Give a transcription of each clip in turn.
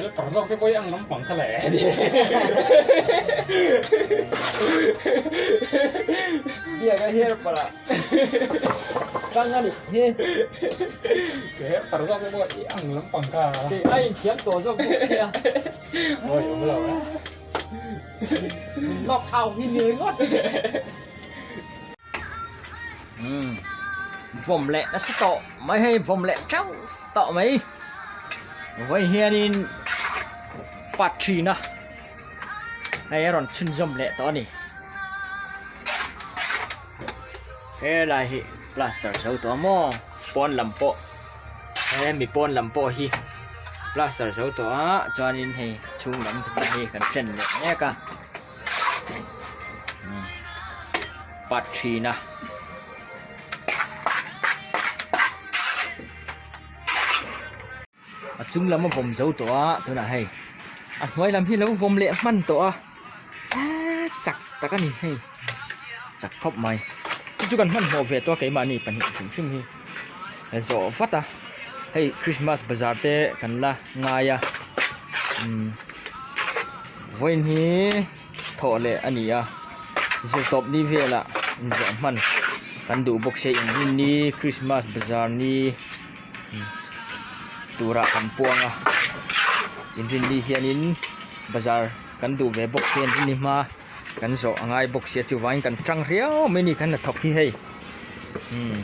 Helper zawk te pawh hi ang lampang kha le. Biak a helper ah tang a nih hi. Ke helper zawk te pawh i ang lampang kha. Kei a inthiam tawh zawk bawk sia. Oi awm lo a. Knock out hi ni ringawt. Umm vawm leh nasa tawh mai hei vawm leh teuh tawh mai vawi hianin part thin a hei a rawn chhunzawm leh tawh a ni helai hi plaster zo tawh a maw pawn lam pawh he mi pawn lam pawh hi plaster zo tawh a chuanin hei chhung lam hi kan then leh mek a. Part thin a. A chung lam a vawm zo tawh a tunah hei a hnuai lam hi lo vawm leh hman tawh a eee chak tak a ni hei chak khawp mai chu chu kan hmanhmawh ve tawh a keimahni pahnih hrim hrim hi a zawh vat a hei christmas bazar te kan la ngai a umm. Vawiin hi thawh leh a ni a, zirtawp ni velah inzawh hman kan duh bawk sia inrin ni Christmas bazar ni turah kan puang a, inrin ni hianin bazar kan duh ve bawk sia inrin ni hma kan zawh a ngai bawk sia chuvangin kan tang riau mai a ni kan hnathawk hi hei umm.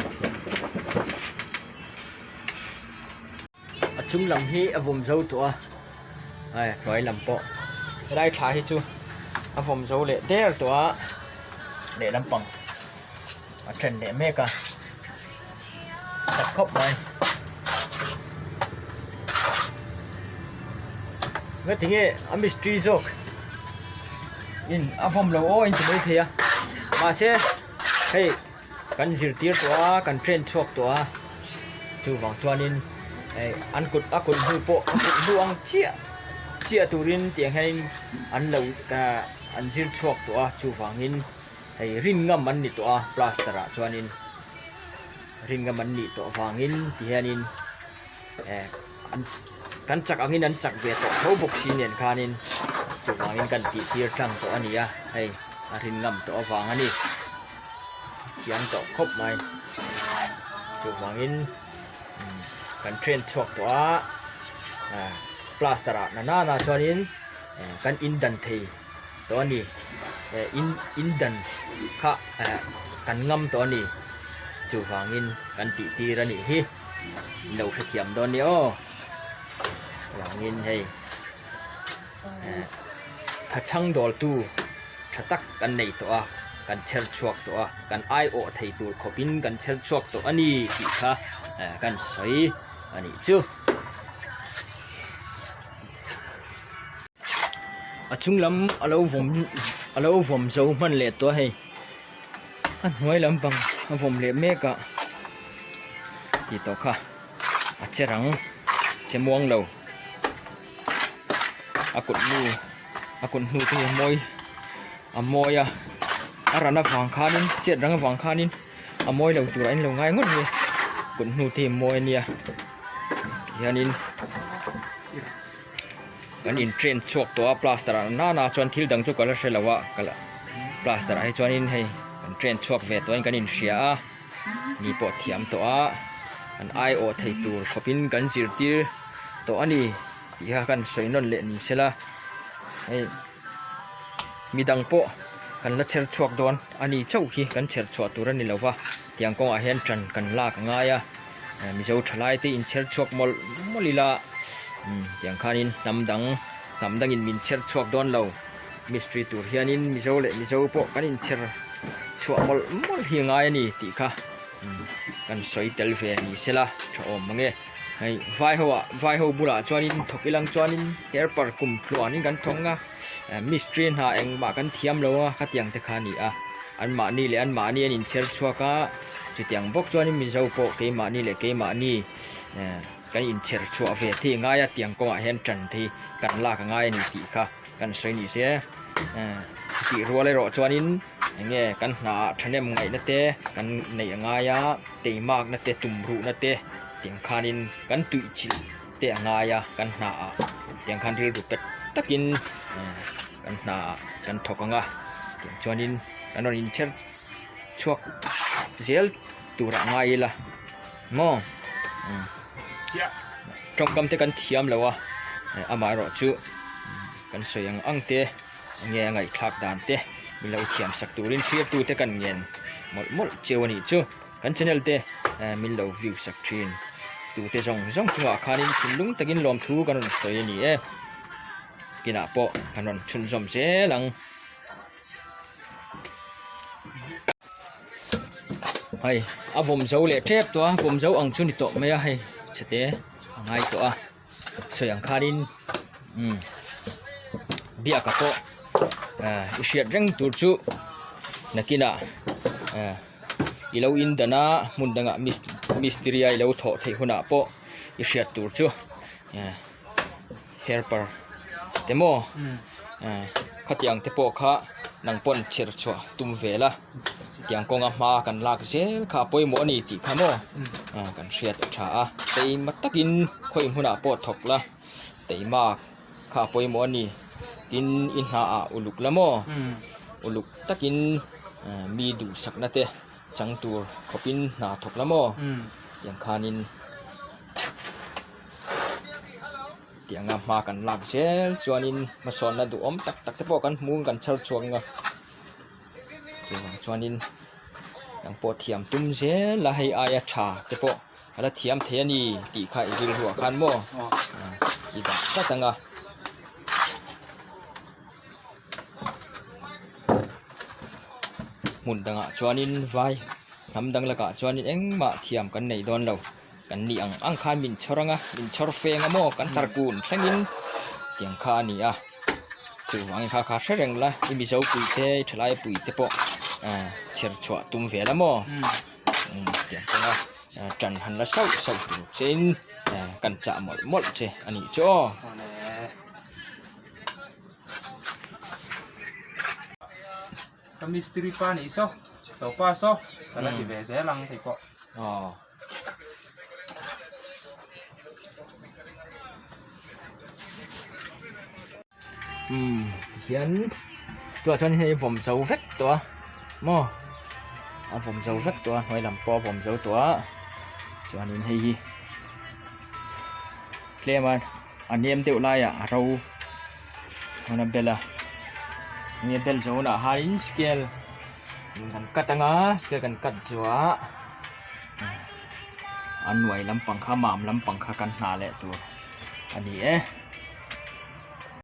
A chung lam hi a vawm zo tawh a hei hnuai lam pawh helai thla hi chu a vawm zo leh der tawh a lehlam pang a then leh mek a that khawp mai ngatinge a mistiri zawk in a vawm lo aw in ti mai thei a mahse hei. Kan zirtir tawh a, kan train chhuak tawh a, chuvang chuanin hei an kut a kut hnu pawh a kut hnu ang chiah chiah turin tiang hianin an lo ahh an zir chhuak tawh a chuvangin hei rin ngam an ni tawh a plaster ah chuanin rin ngam an nih tawh vangin ti hianin eh an kan chak angin an chak ve tawh tho bawk si nen khanin chuvangin kan tih tir tlang tawh a ni a hei a rin ngam tawh avang a ni. Thiam tawh khawp mai chuvangin kan train chhuak tawh a ah plaster ah na nana chuanin kan in dan thei tawh a ni eh in in dan kha eh kan ngam tawh a ni chuvangin kan tih tir a nih hi in lo hrethiam dawn nia aw vangin hei eh thachhang dawltu. tha tak kan nei tawh a, kan chher chhuak tawh a, kan aiawh thei tur khawpin kan chher chhuak tawh a ni tih kha kan sawi a nih chu. A chung lam a lo vawm a lo vawm zo hman leh tawh a hei a hnuai lampang a vawm leh mek a tih tawh kha a che rang che muang lo. A kut nu a kut hnu te hi a mawi a mawi a a ran avang khanin chet rang avang khanin a mawi lo turah in lo ngai ngawt mai kut hnu te hi a mawi ania tihianin kan in train chhuak tawh a plaster ah nana chuan thil dang chu ka la hre lo a ka la plaster ah hi chuanin hei kan train chhuak ve tawhin kan inhria a mi pawh thiam tawh a an aiawh thei tur khawpin kan zirtir tawh a ni tih kha kan sawi nawn leh ni sela hei midang pawh kan la chher chhuak dawn a ni chauh hi kan chher chhuah tur a ni lo va tiang kawngah hian ṭan kan lak a ngai a mizo ṭhalai te inchher chhuak mawlh mawlh ila tiang khanin hnam dang hnam dangin min chher chhuak dawn lo. Mistiri tur hianin Mizo leh Mizo pawh kan inchher chhuah mawlh mawlh hi a ngai a ni tih kha kan sawi tel ve ni sela tha awm mang e. Hei vai ho ah vai ho bulah chuanin thawk ilang chuanin helper kum tluanin kan thawng a mistiri hna engmah kan thiam lo a khatiang te kha a ni a anmahni leh anmahni an inchher chhuak a chutiang bawk chuanin Mizo pawh keimahni leh keimahni kan inchher chhuah ve thei a ngai a tiang kawngah hian tan te hi kan lak a ngai a ni tih kha. Kan sawi ni se tih rual erawh chuanin eng nge kan hnaah thahnem ngaihna te kan neih a ngai a teimakna te tumruhna te tiang khanin kan tuihchilh te a ngai a kan hnaah. Tiang khan rilru pet takin kan hna kan thawk ang a, tiang chuanin kan rawn inchher chhuak zel turah ngai ila maw tawngkam te kan thiam lo a amaherawh chu kan sawi ang ang te enge a ngaihthlak dan te min lo thiam sak turin thlir tute kan ngen mawlh mawlh cheu a nih chu. Kan channel te min lo view sak thin tute zawng zawng chungah khanin thinlung takin lawmthu kan rawn sawi a ni e. Kinah pawh kan rawn chhunzawm zel ang. Hei a vawm zo leh tep tawh a vawm zo ang chu ni tawh mai a hei chhete a ngai tawh a sawi ang khanin umm biaka pawh i hriat reng tur chu nakinah eh. I lo in dan a hmun dangah mistiri a i lo thawh theih hunah pawh i hriat tur chu eh helper te maw eh khatiang te pawh kha nang pawn chher chhuah tum ve la tiang kawnga hma kan lak zel kha a pawimawh a ni tih kha maw eh kan hriat a tha a teima takin khawi hmunah pawh thawk la teima kha a pawimawh a ni tin i hna ah uluk la maw uluk takin mi duhsakna te chang tur khawpin hna thawk la maw tiang khanin tianga hma kan lak zel chuanin hmasawnna duhawm tak tak te pawh kan hmu kan chhar chhuak ang a chuvang chuanin nang pawh thiam tum zel a hei aia tha te pawh. Ka la thiam thei a ni tih kha i rilruah khan maw i dah tlat ang a. Hmun dangah chuanin vai hnam dang lakah chuanin engmah thiam kan nei dawn lo. Kan nih ang ang khan min chhawr ang a, min chhawr feng a maw kan tarkun thlengin tiang kha a ni a. Chuvangin kha kha hre reng la i mizo pui te i thalai pui te pawh chher chhuah tum ve la maw. Tiang kawnga ṭan han la sauh sauh tur chein kan chah mawlh mawlh che a nih chu aw. Ka mistiri pa nih saw, lo pa saw, ka la ti ve zel ang thei pawh. Aw. Umm hian tunah chuan hei vawm zo vek tawh a maw a vawm zo vek tawh a hnuai lam pawh a vawm zo tawh a chuanin hei hi tlem a a nem deuh laiah a ro a bel a enge bel zo hunah hian scale kan cut anga scale kan cut zawhah a nuai lampang kha mam lampang kha kan hna leh tur a ni e.